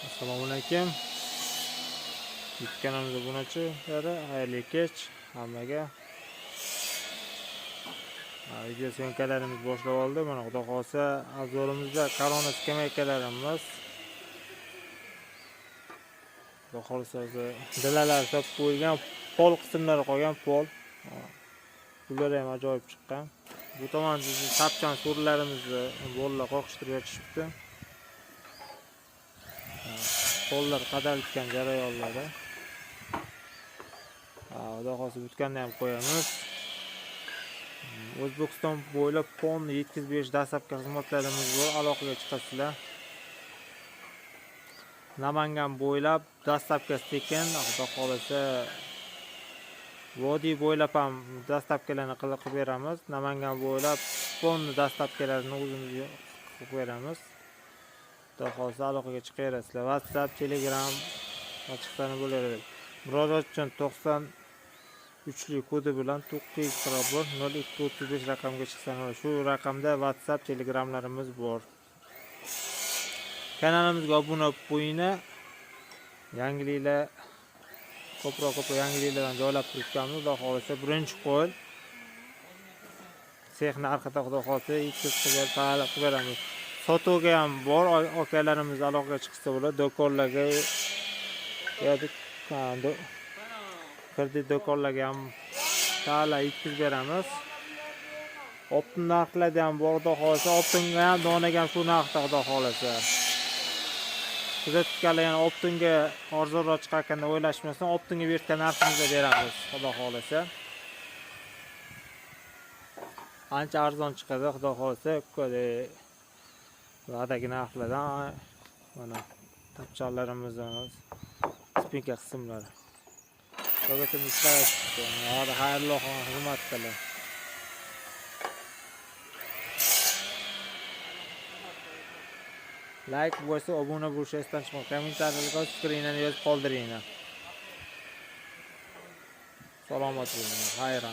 Assalomu alaykum. YouTube kanalimiz obunachilari, xayrli kech hammaga. Video съёмка larimiz boshlab oldi. Mana, xudo xohlasa, обзор imizda korona skameykalarimiz. Xudo xohlasa, o'zi dilalar solib qo'yilgan, pol qismlari qolgan, pol. Bular ham ajoyib chiqqan. Bu tomonda tapchan so'rilarimizni bolalar qoqishtirib yotishibdi. Pollar qadalgan jarayonlari. Xudo xohlasa, bitganda ham qo'yamiz. O'zbekiston bo'ylab polni yetkazib berish, доставка xizmatlarimiz bor, aloqaga chiqasizlar. Namangan bo'ylab доставка tekin, xudo xohlasa, vodiy bo'ylab ham доставка larni qilib beramiz. Namangan bo'ylab polni доставка larini o'zimiz qilib beramiz. Xudo xohlasa, aloqaga chiqaverasizlar. WhatsApp, Telegram chiqsani bo'laveradi. Murojaat uchun 93 kodi bilan 941 02 35 raqamga chiqsang bo'ladi. Shu raqamda WhatsApp, Telegramlarimiz bor. Kanalimizga obuna bo'lib qo'yinglar. Yangiliklar ko'proq yangiliklardan joylab turibmiz. Xudo xohlasa, birinchi qo'l sex narxida, xudo xohlasa, yetkazib qilib qilib beramiz. Sotuvga ham bor, akalarimiz aloqaga chiqsa bo'ladi. Do'konlarga yoki kredit do'konlarga ham taala yetkazib beramiz. Оптом narxlarda ham bor, xudo xohlasa, оптом ga ham, donaga ham shu narxda, xudo xohlasa. Kuzatganlar yana оптом ga arzonroq chiqarkan deb o'ylashmasin, оптом ga bergan narximizda beramiz, xudo xohlasa. Ancha arzon chiqadi, xudo xohlasa, va'dagi narxlardan. Mana tapchanlarimizni спинка qismlari. Rogatimiz ishlayapti. Hadi xayrli xizmat qiling. Like bo'lsa, obuna bo'lishni esdan chiqmang. Kommentariylarga fikringizni yozib qoldiringlar. Salomat bo'ling. Xayr.